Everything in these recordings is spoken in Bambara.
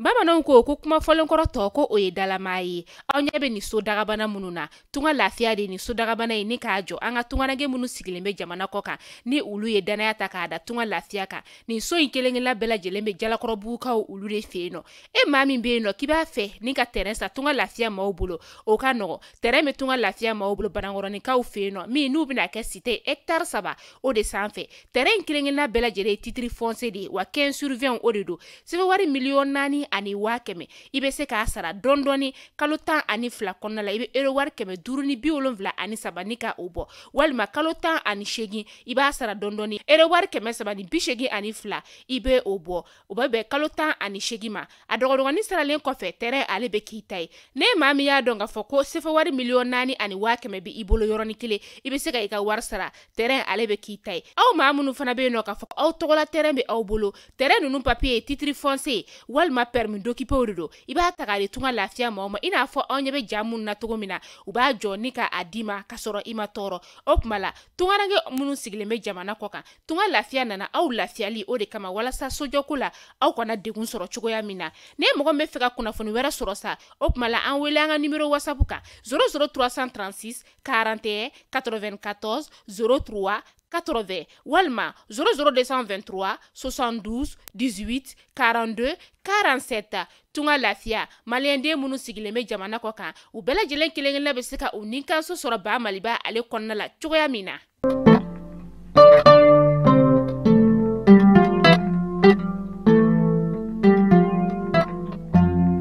Bamananw ko ko kuma fɔlenkɔrɔ tɔ ko o ye dalamaa ye. Aw ɲɛ bɛ nin so dagabana minnu na, tunga lafiya de nin so dagabana ye ni k'a jɔ an ka tungaranke minnu sigilen bɛ jamana kɔ kan ni olu ye danaya ta k'a da tunga lafiya kan. Nin so in kelen-kelenna bɛɛ lajɛlen bɛ Jalakɔrɔbugukaw olu de fɛ yen nɔ. E maa min bɛ yen nɔ k'i b'a fɛ ni ka terrain san tunga lafiya maaw bolo, o ka nɔgɔ. Terrain bɛ tunga lafiya maaw bolo Banankɔrɔninkaw fɛ yen nɔ, min n'u bɛna kɛ cité hectare 3 o de sanfɛ. Terrain in kelen-kelenna bɛɛ lajɛlen ye titre foncier de ye, wa 15 sur 20 o de don. Sɛbɛn wari 4,100,000 i bɛ se k'a sara dɔɔni dɔɔni kalo 12 kɔnɔna la. I bɛ euro wari 573 ni ka o bɔ, walima kalo 18 i b'a sara dɔɔni dɔɔni euro wari 382 i bɛ o bɔ. O bɛ bɛn kalo 18 ma. A dɔgɔdɔgɔnin saralen kɔfɛ, terrain ale bɛ k'i ta ye. Ne maa min y'a dɔn k'a fɔ ko sefa wari 4,100,000 bɛ i bolo yɔrɔnin kelen, i bɛ se ka i ka wari sara, terrain ale bɛ k'i ta ye. Aw maa minnu fana bɛ yen nɔ k'a fɔ aw tɔgɔla terrain bɛ aw bolo, terrain ninnu papier ye titre foncier walima permis d'occuper de don, i b'a ta k'a di tunga lafiya maaw ma. I n'a fɔ anw ɲɛ bɛ ja minnu na cogo min na, u b'a jɔ ni k'a d'i ma k'a sɔrɔ i ma tɔɔrɔ. O tuma la tungaranke minnu sigilen bɛ jamana kɔ kan, tunga lafiya nana aw lafiyali o de kama, walasa sojɔko la aw kana degun sɔrɔ cogoya min na. Ne mɔgɔ min bɛ fɛ ka kunnafoni wɛrɛ sɔrɔ sa, o tuma la an wele an ka numéro WhatsApp kan 00 336 41 94 03 80 walima 00 223 72 18 42 47. Tunga lafiya maliyɛnden minnu sigilen bɛ jamana kɔ kan, u bɛɛ lajɛlen kelen-kelenna bɛ se ka u nikanso sɔrɔ ba Maliba ale kɔnɔna la cogoya min na.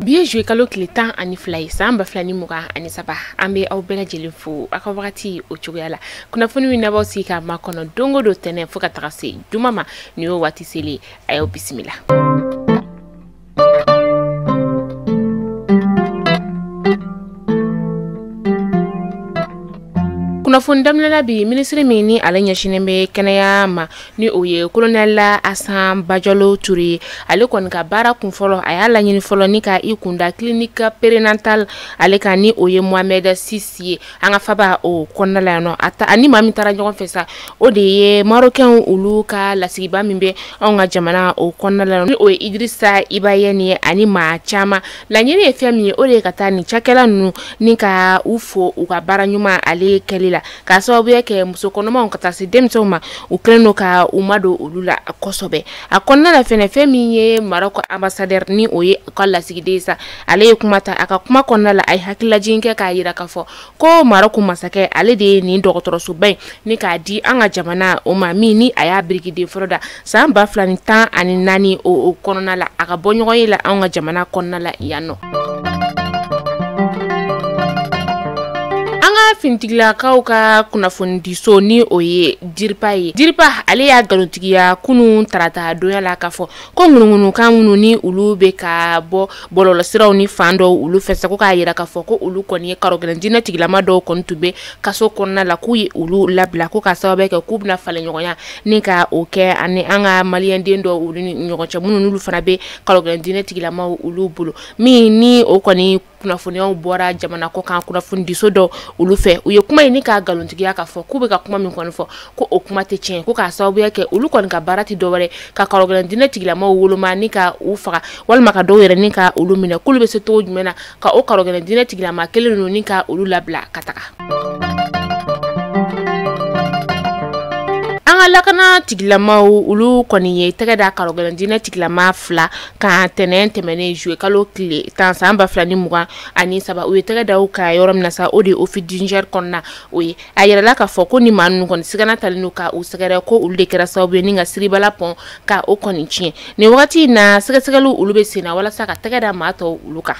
Bi ye juillet kalo tile 12 ye san 2023. An bɛ aw bɛɛ lajɛlen fo aw ka wagati o cogoya la. Kunnafoni min n'aw sigi k'a makɔnɔ don o don tɛnɛn fo ka taga se juma ma, nin y'o waati selen, a y'aw bisimila. Kunnafoni daminɛ bi, minisiri min ni ale ɲɛsinnen bɛ kɛnɛya ma, ni o ye colonel Asan Bajalo Ture ye, ale kɔni ka baara kun fɔlɔ, a y'a laɲini fɔlɔ ni ka i kunda clinique périnatale ale kan, ni o ye Mohamed Sisi ye an ka faba o kɔnɔna la yan nɔ. A ta ani maa min taara ɲɔgɔn fɛ sa, o de ye Marocain olu ka lasigiba min bɛ anw ka jamana o kɔnɔna la, ni o ye Idrissa Ibayeni ye, ani maa caman. Laɲini ye fɛn min ye, o de ye ka taa nin cakɛla ninnu ni ka u fo u ka baara ɲuman ale kɛli la, k'a sababuya kɛ muso kɔnɔmaw ka taa se denmisɛnw ma, u kɛlen don ka u madon olu la kosɛbɛ. A kɔnɔna la fɛnɛ, fɛn min ye Maroc ambassadeur ni o ye u ka lasigiden sa, ale ye kuma ta. A ka kuma kɔnɔna la, a ye hakililajigin kɛ k'a yira k'a fɔ ko Maroc masakɛ ale de ye nin dɔgɔtɔrɔsoba in ni k'a di an ka jamana o ma, min ni a y'a birikiden fɔlɔ da san 2014 o kɔnɔna la, a ka bɔ ɲɔgɔn ye la anw ka jamana kɔnɔna la yan nɔ. An ka finitigilakaw ka kunnafonidiso ni o ye Diripa ye, Diripa ale y'a nkalontigiya kunun tarata donya la k'a fɔ ko ŋunuŋunukan minnu ni olu bɛ ka bɔ bɔlɔlɔsiraw ni fan dɔw olu fɛ sa, ko k'a yira k'a fɔ ko olu kɔni ye karɔgɛlɛn diinɛ tigilama dɔw kɔni tun bɛ kaso kɔnɔna la, k'u ye olu labila, ko k'a sababu kɛ k'u bɛna falen ɲɔgɔnya ni ka o kɛ ani an ka maliyɛnden dɔw olu ni ɲɔgɔn cɛ, minnu n'olu fana bɛ karɔgɛlɛn diinɛ tigilamaw olu bolo, min ni o kɔni kunnafoniyaw bɔra jamana kɔ kan kunnafonidiso dɔw olu fɛ. U ye kuma in ni k'a nkalontigiya k'a fɔ k'u bɛ ka kuma min kɔni fɔ ko o kuma tɛ tiɲɛ, ko k'a sababuya kɛ olu kɔni ka baara tɛ dɔwɛrɛ ka karɔgɛlɛn diinɛ tigilamaw woloma ni ka u faga walima ka dɔw yɛrɛ ni ka olu minɛ, k'olu bɛ se cogo jumɛn na ka o karɔgɛlɛn diinɛ tigilama kelen ninnu ni ka olu labila ka taga. An ka lakana tigilamaw olu kɔni ye tɛgɛ da karɔgɛlɛn diinɛ tigilama 2 kan tɛnɛn tɛmɛnen juillet kalo tile 10 san 2023. U ye tɛgɛ da u kan yɔrɔ min na sa, o de ye Office du Niger kɔnɔna o ye. A yirala k'a fɔ ko ni maa ninnu kɔni sigana talen don ka u sɛgɛrɛ, ko olu de kɛra sababu ye ni ka Siribala pɔn ka o kɔni tiɲɛ. Nin wagati in na, sɛgɛsɛgɛliw olu bɛ sen na walasa ka tɛgɛ da maa tɔw olu kan.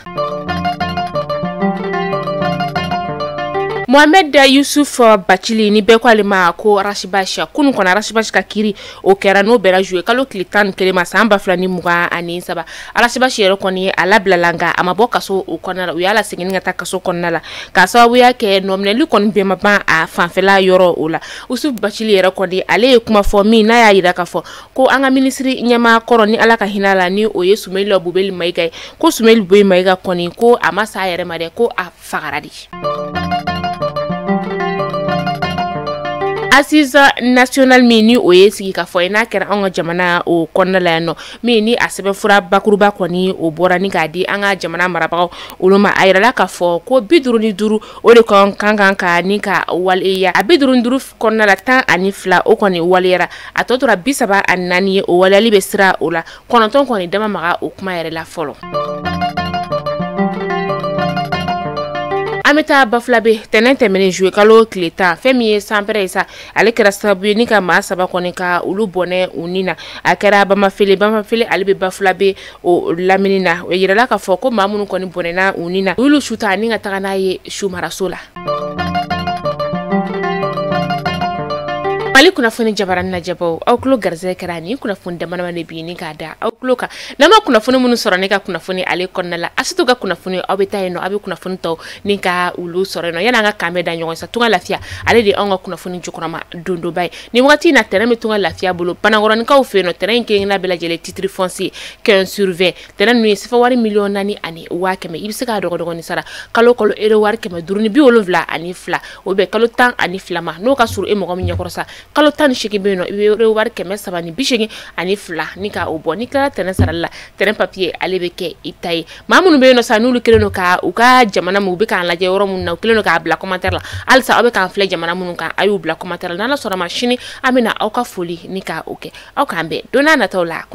Mohamed Yusuf Bacili ni bɛɛ ko ale ma ko Arasibasi, kunun kɔni Arasibasi ka kiri o kɛra n'o bɛnna juillet kalo tile 11 ma san 2023. Arasibasi yɛrɛ kɔni a labilala, nka a ma bɔ kaso o kɔnɔna la, u y'a lasegin ka taa kaso kɔnɔna la k'a sababuya kɛ nɔminɛli kɔni bɛɛ ma ban a fanfɛla yɔrɔ o la. Yusuf Bacili yɛrɛ kɔni ale ye kuma fɔ min n'a y'a yira k'a fɔ ko an ka minisiri ɲɛmaa kɔrɔ ni Ala ka hinɛ la, ni o ye Soumaïla Bubeli Maïga ye, ko Soumaïla Bubeli Maïga kɔni ko a ma s'a yɛrɛ ma dɛ, ko a fagara de. Assise nationale min ni o ye sigikafɔ ye n'a kɛra anw ka jamana o kɔnɔna la yan nɔ, min ni a sɛbɛnfura bakuruba kɔni o bɔra ni k'a di an ka jamana marabagaw olu ma, a yirala k'a fɔ ko 55 o de kan ka ni ka waleya. A 55 kɔnɔna la 12 o kɔni waleyara, a tɔ tora 34 ye, o waleyali bɛ sira o la, 9 kɔni dama maga o kuma yɛrɛ la fɔlɔ. An bɛ taa Bafulabe tɛnɛn tɛmɛnen juillet kalo tile 10, fɛn min ye sanpɛrɛ ye sa, ale kɛra sababu ye ni ka maa 3 kɔni ka olu bɔnɛ u ni na. A kɛra Bamafele, Bamafele ale bɛ Bafulabe o lamini na. O yirala k'a fɔ ko maa minnu kɔni bɔnɛna u ni na, u y'olu su ta ni ka taga n'a ye sumaraso la. Mali kunnafoni jabarani lajɛbaw, aw tulo garisɛgɛ kɛra nin kunnafoni damadama de bi ni k'a da aw tulo kan. N'an ma kunnafoni minnu sɔrɔ ne ka kunnafoni ale kɔnɔna la, Asetu ka kunnafoni aw bɛ taa yen nɔ, aw bɛ kunnafoni tɔw ni ka olu sɔrɔ yen nɔ. Yanni an ka kan bɛɛ da ɲɔgɔn sa, Tunga Lafiya ale de ye anw ka kunnafoni jukɔrɔma dondoba ye. Nin wagati in na terrain bɛ Tunga Lafiya bolo Banakɔrɔnikaw fɛ yen nɔ. Terrain in kelen-kelenna bɛɛ lajɛlen titre foncier 15 sur 20. Terrain ninnu ye sefa wari 4,1 million. I bɛ se k'a dɔgɔdɔgɔnin sara kalo kalo euro wari 572, o bɛ kalo 12 ma. N'o ka surun e mɔgɔ min ɲɛkɔrɔ sa, kalo 18 bɛ yen nɔ, i bɛ euro wari 382 ni ka o bɔ. N'i tilala terrain sarali la, terrain papier ale bɛ kɛ i ta ye. Maa minnu bɛ yen nɔ sa, n'olu kɛlen don ka u ka jamana min u bɛ k'an lajɛ yɔrɔ minnu na, u kɛlen don k'a bila commentaire la, halisa aw bɛ k'an filɛ jamana minnu kan, a y'u bila commentaire la. N'Ala sɔnna ma, sini an bɛna aw ka foli ni ka o kɛ. Aw k'an bɛn don n'a nataw la.